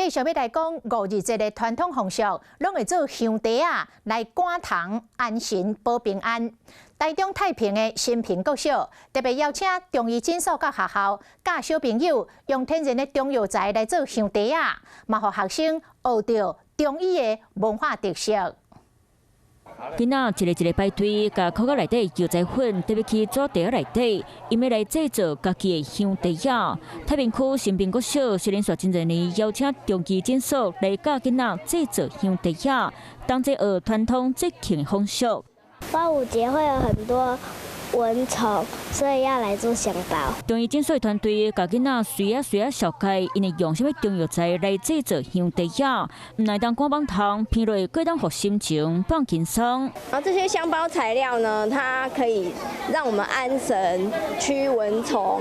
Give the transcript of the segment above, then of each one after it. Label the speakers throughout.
Speaker 1: 繼續欲來講五日節的傳統風俗，攏會做香袋仔來趕蟲安神保平安。台中太平的新平國小特別邀請中醫診所佮學校教小朋友用天然的中藥材來做香袋仔，嘛予學生學著中醫的文化特色。
Speaker 2: 囡仔一个一个排隊，共口袋內底藥材粉，特別去紙袋仔內底，𪜶欲來製作家己的香袋仔。太平區新平國小是連續真濟年邀請中醫診所來教囡仔製作香袋仔，當作學傳統節慶的風俗。
Speaker 3: 端午節會有很多蚊蟲，所以要來做香包。
Speaker 2: 中醫診所團隊共囡仔隨仔隨仔紹介，𪜶會用啥物中藥材來製作香袋仔，毋但會當趕蠓蟲，聞落閣會當予心情放輕鬆。
Speaker 4: 然後這些香包材料呢，它可以讓我們安神、驅蚊蟲，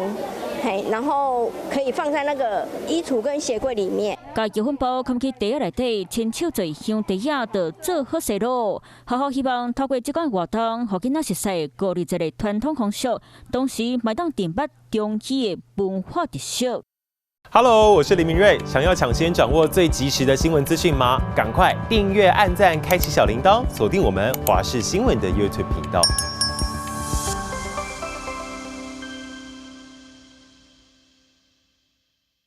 Speaker 4: 嘿，然後可以放在那個衣櫥跟鞋櫃裡面。
Speaker 2: 共藥粉包囥去袋仔內底，親手做香袋仔就做好勢囉。學校希望透過這款活動，予囡仔熟悉五日節的傳統風俗，同時嘛會當認捌中醫的文化特色。
Speaker 5: Hello，我是林明瑞，想要搶先掌握最及時的新聞資訊嗎？趕快訂閱、按讚、開啟小鈴鐺，鎖定我們華視新聞的 YouTube 頻道。